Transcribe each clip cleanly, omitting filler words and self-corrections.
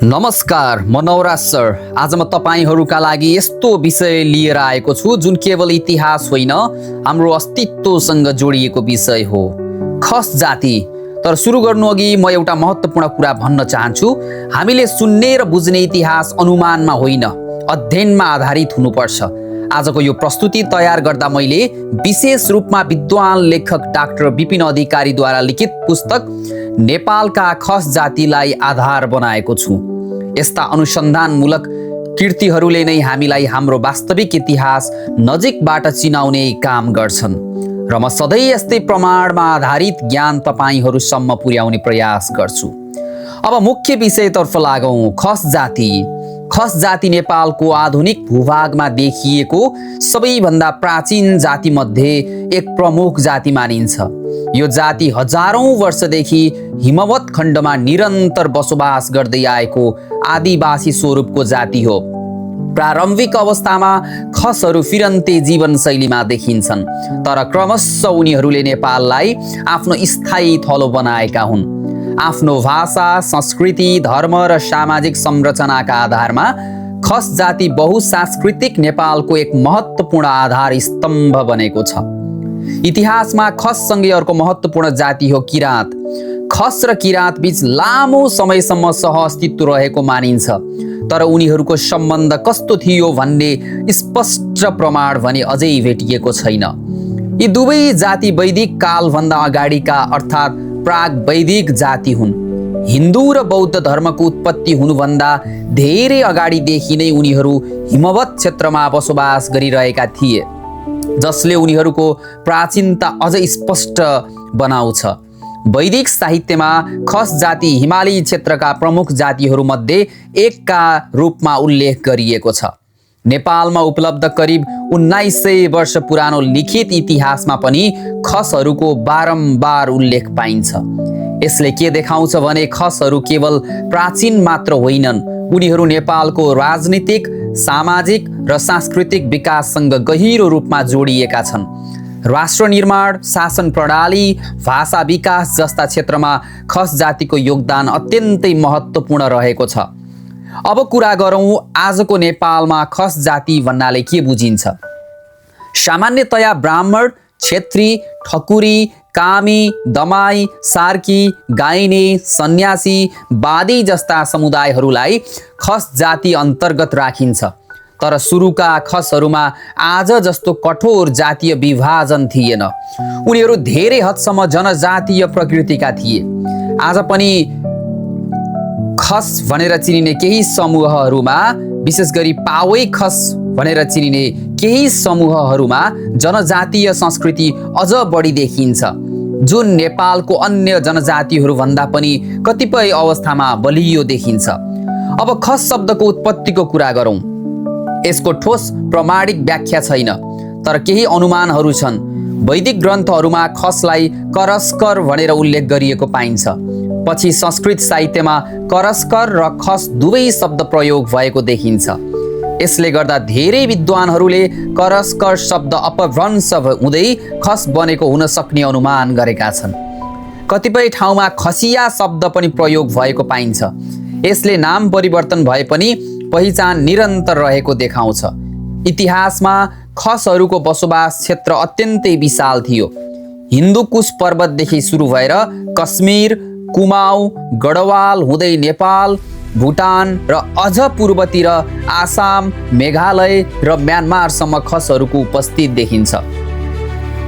नमस्कार, म नवराज सर। आज म तपाईहरुका लागि यस्तो विषय लिएर आएको छु जुन केवल इतिहास होइन, हाम्रो अस्तित्वसँग जोडिएको विषय हो, खस जाति। तर सुरु गर्नु अघि म एउटा महत्त्वपूर्ण कुरा भन्न चाहन्छु। हामीले सुन्ने र बुझ्ने इतिहास अनुमानमा होइन, अध्ययनमा आधारित हुनुपर्छ। आजको यो प्रस्तुति तयार गर्दा मैले विशेष रूपमा विद्वान लेखक डाक्टर विपिन अधिकारीद्वारा लिखित पुस्तक नेपालका खस जातिलाई आधार बनाएको छु। यस्ता अनुसन्धानमूलक कृतिहरूले नै हामीलाई हाम्रो वास्तविक इतिहास नजिकबाट चिनाउने काम गर्छन् र म सधैँ यस्तै प्रमाणमा आधारित ज्ञान तपाईहरुसम्म पुर्याउने प्रयास गर्छु। अब मुख्य विषयतर्फ लागौं। खस जाति। खस जाति नेपालको आधुनिक भूभागमा देखिएको सबैभन्दा प्राचीन जाति मध्ये एक प्रमुख जाति मानिन्छ। यो जाति हजारौं वर्षदेखि हिमवत खण्डमा निरन्तर बसोबास गर्दै आएको आदिवासी स्वरूपको जाति हो। प्रारम्भिक अवस्थामा खसहरू फिरन्ते जीवनशैलीमा देखिन्छन्, तर क्रमशः उनीहरूले नेपाललाई आफ्नो स्थायी थलो बनाएका हुन्। आफ्नो भाषा, संस्कृति, धर्म र सामाजिक संरचनाका आधारमा खस जाति बहुसांस्कृतिक नेपालको एक महत्त्वपूर्ण आधार स्तम्भ बनेको छ। इतिहासमा खससँगै अर्को महत्त्वपूर्ण जाति हो किराँत। खस र किराँत बीच लामो समयसम्म सहअस्तित्व रहेको मानिन्छ, तर उनीहरूको सम्बन्ध कस्तो थियो भन्ने स्पष्ट प्रमाण भने अझै भेटिएको छैन। यी दुवै जाति वैदिक कालभन्दा अगाडिका अर्थात् प्राग वैदिक जाति हुन्। हिन्दू र बौद्ध धर्मको उत्पत्ति हुनुभन्दा धेरै अगाडिदेखि नै उनीहरू हिमवत क्षेत्रमा बसोबास गरिरहेका थिए, जसले उनीहरूको प्राचीनता अझै स्पष्ट बनाउँछ। वैदिक साहित्यमा खस जाति हिमाली क्षेत्रका प्रमुख जातिहरूमध्ये एकका रूपमा उल्लेख गरिएको छ। नेपालमा उपलब्ध करिब 1900 वर्ष पुरानो लिखित इतिहासमा पनि खसहरूको बारम्बार उल्लेख पाइन्छ। यसले के देखाउँछ भने खसहरू केवल प्राचीन मात्र होइनन्, उनीहरू नेपालको राजनीतिक, सामाजिक र सांस्कृतिक विकाससँग गहिरो रूपमा जोडिएका छन्। राष्ट्र निर्माण, शासन प्रणाली, भाषा विकास जस्ता क्षेत्रमा खस जातिको योगदान अत्यन्तै महत्त्वपूर्ण रहेको छ। अब कुरा गरौँ आजको नेपालमा खस जाति भन्नाले के बुझिन्छ। सामान्यतया ब्राह्मण, क्षेत्री, ठकुरी, कामी, दमाई, सार्की, गाइने, सन्यासी, बादी जस्ता समुदायहरूलाई खस जाति अन्तर्गत राखिन्छ। तर सुरुका खसहरूमा आज जस्तो कठोर जातीय विभाजन थिएन। उनीहरू धेरै हदसम्म जनजातीय प्रकृतिका थिए। आज पनि खस भनेर चिनिने केही समूहहरूमा, विशेष गरी पावै खस भनेर चिनिने केही समूहहरूमा जनजातीय संस्कृति अझ बढी देखिन्छ, जुन नेपालको अन्य जनजातिहरूभन्दा पनि कतिपय अवस्थामा बलियो देखिन्छ। अब खस शब्दको उत्पत्तिको कुरा गरौँ। यसको ठोस प्रमाणिक व्याख्या छैन, तर केही अनुमानहरू छन्। वैदिक ग्रन्थहरूमा खसलाई करस्कर भनेर उल्लेख गरिएको पाइन्छ। पछि संस्कृत साहित्यमा करस्कर र खस दुवै शब्द प्रयोग भएको देखिन्छ। यसले गर्दा धेरै विद्वानहरूले करस्कर शब्द अपभ्रंश हुँदै खस बनेको हुन सक्ने अनुमान गरेका छन्। कतिपय ठाउँमा खसिया शब्द पनि प्रयोग भएको पाइन्छ। यसले नाम परिवर्तन भए पनि पहिचान निरन्तर रहेको देखाउँछ। इतिहासमा खसहरूको बसोबास क्षेत्र अत्यन्तै विशाल थियो। हिन्दुकुश पर्वतदेखि सुरु भएर कश्मीर, कुमाऊ, गढवाल हुँदै नेपाल, भुटान र अझ पूर्वतिर आसाम, मेघालय र म्यानमारसम्म खसहरूको उपस्थित देखिन्छ।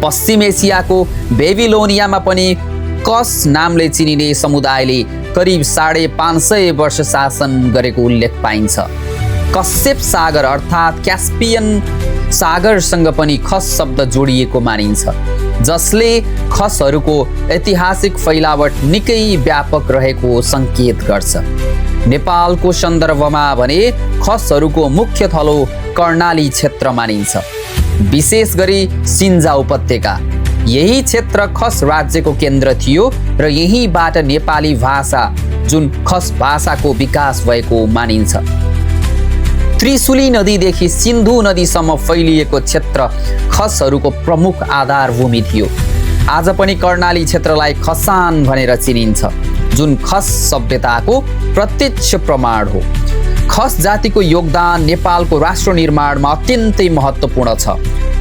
पश्चिम एसियाको बेबिलोनियामा पनि कस नामले चिनिने समुदायले करिब 550 वर्ष शासन गरेको उल्लेख पाइन्छ। कश्यप सागर अर्थात् क्यास्पियन सागरसँग पनि खस शब्द जोडिएको मानिन्छ, जसले खसहरूको ऐतिहासिक फैलावट निकै व्यापक रहेको सङ्केत गर्छ। नेपालको सन्दर्भमा भने खसहरूको मुख्य थलो कर्णाली क्षेत्र मानिन्छ, विशेष गरी सिन्जा उपत्यका। यही क्षेत्र खस राज्यको केन्द्र थियो र यहीँबाट नेपाली भाषा, जुन खस भाषाको विकास भएको मानिन्छ। त्रिशुली नदीदेखि सिन्धु नदीसम्म फैलिएको क्षेत्र खसहरूको प्रमुख आधारभूमि थियो। आज पनि कर्णाली क्षेत्रलाई खसान भनेर चिनिन्छ। जुन खस सभ्यताको प्रत्यक्ष प्रमाण हो। खस जातिको योगदान नेपालको राष्ट्र निर्माणमा अत्यन्तै महत्त्वपूर्ण छ।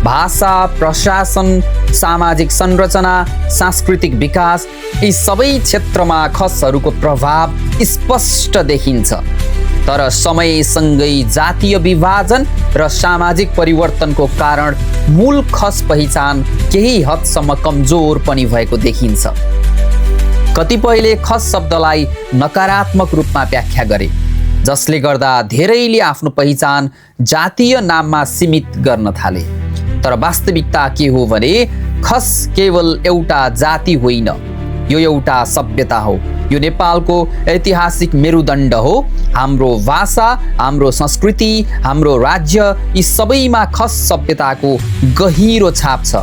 भाषा, प्रशासन, सामाजिक संरचना, सांस्कृतिक विकास यी सबै क्षेत्रमा खसहरूको प्रभाव स्पष्ट देखिन्छ। तर समयसँगै जातीय विभाजन र सामाजिक परिवर्तनको कारण मूल खस पहिचान केही हदसम्म कमजोर पनि भएको देखिन्छ। कतिपयले खस शब्दलाई नकारात्मक रूपमा व्याख्या गरे, जसले गर्दा धेरैले आफ्नो पहिचान जातीय नाममा सीमित गर्न थाले। तर वास्तविकता के हो भने खस केवल एउटा जाति होइन, यो एउटा सभ्यता हो। यो नेपालको ऐतिहासिक मेरुदण्ड हो। हाम्रो भाषा, हाम्रो संस्कृति, हाम्रो राज्य यी सबैमा खस सभ्यताको गहिरो छाप छ।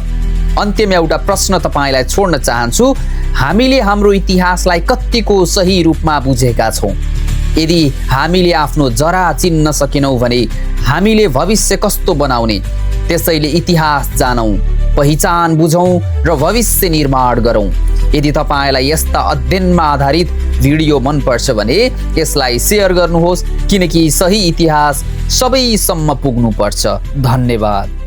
अन्त्यमा एउटा प्रश्न तपाईलाई छोड्न चाहन्छु, हामीले हाम्रो इतिहासलाई कतिको सही रूपमा बुझेका छौँ? यदि हामीले आफ्नो जरा चिन्न सकेनौँ भने हामीले भविष्य कस्तो बनाउने? त्यसैले इतिहास जानौँ, पहिचान बुझौँ र भविष्य निर्माण गरौँ। यदि तपाईलाई यस्ता अध्ययनमा आधारित भिडियो मनपर्छ भने यसलाई सेयर गर्नुहोस्, किनकि सही इतिहास सबैसम्म पुग्नुपर्छ। धन्यवाद।